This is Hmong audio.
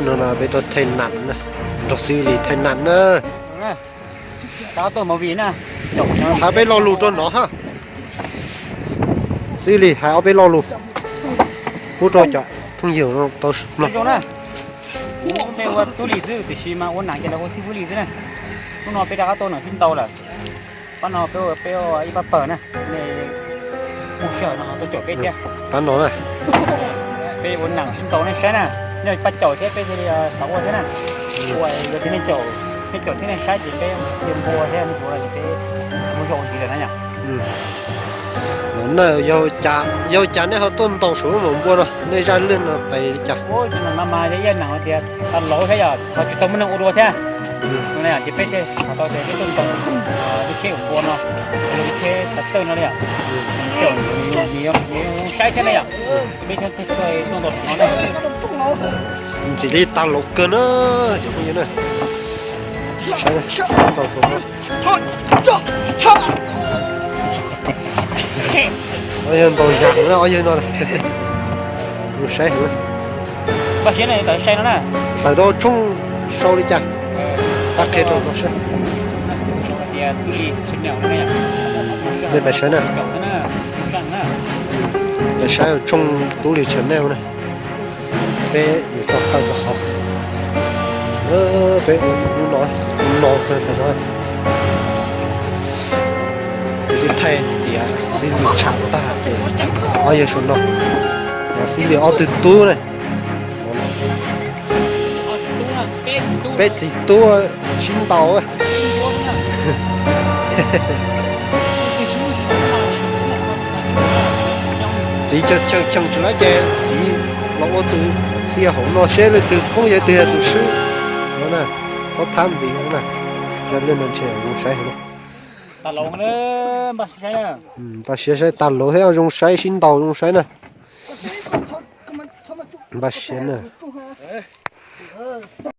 No no peb tuaj thaij nam na, nrog Xib Lis thaij nam na. Hais peb lo lus rau no ha. Xib Lis hais ob peb lo lus pub rau cov phooj ywg tau mloog. Peb ua Tub Lis xwb tiam sis mas ua nam ces lawv hu Xib Lis xwb na. Hnub no peb rov qab tuaj nam sib ntaus lawm. Pab no peb ua peb ua ib pab pawg na, nej phooj sij hawm no tuaj caum peb thiab. Pab no na, peb ua nam sib ntaus nej saib na. Nej pab caum thiab peb thiaj li xav ua thiab na. Ua yog tias nej caum, nej caum thiab nej saib ces peb thiaj npua thiab npua ces peb muaj zog ua ntxiv lawm na yom. Yog cas nej ho tuaj ntaus saum lub maum npua no, nej zaj lwg no pais li cas? Ua cas no mas yog ib nam hais tias tas laus thiab yom, ho tsis tau muaj neeg ua dua thiab. Ces peb thiaj xav tau tias peb tuaj ntaus lub tsheb maum npua no, lub tsheb tawg tawg no li yom. Nws zoo saib thiab na yom. Peb thiaj tuaj ntaus saum no na. Ntxim li tas laus kawg na, cov phooj ywg na. Saib, ntaus saum no. Ob yawg ntaus yam na, ob yawg no. Zoo saib heev. Tawm rau tshooj sau li cas? Qhia rau saib. Nej pais saib na. Pais saib tshooj Tub Lis channel na. Peb yuav tau tawm rau hauv. Peb ua ib hnub no, hnub no kawg tag no. Peb twb thaij tias Xib Lis tsham tag ces ob yawg saum no, Xib Lis ob tug tub na. Peb txiv tub sib ntaus. Txiv cheem cheem tsis laib ces txiv los ua tus xia hauv no seb leej twg poob yog twg yog tus swb no na. Txhob thab ntxiv na. Zaj lwg no ntshe zoo saib heev. Npaj siab saib tas laus thiab zoo saib sib ntaus zoo saib na. Npaj siab na.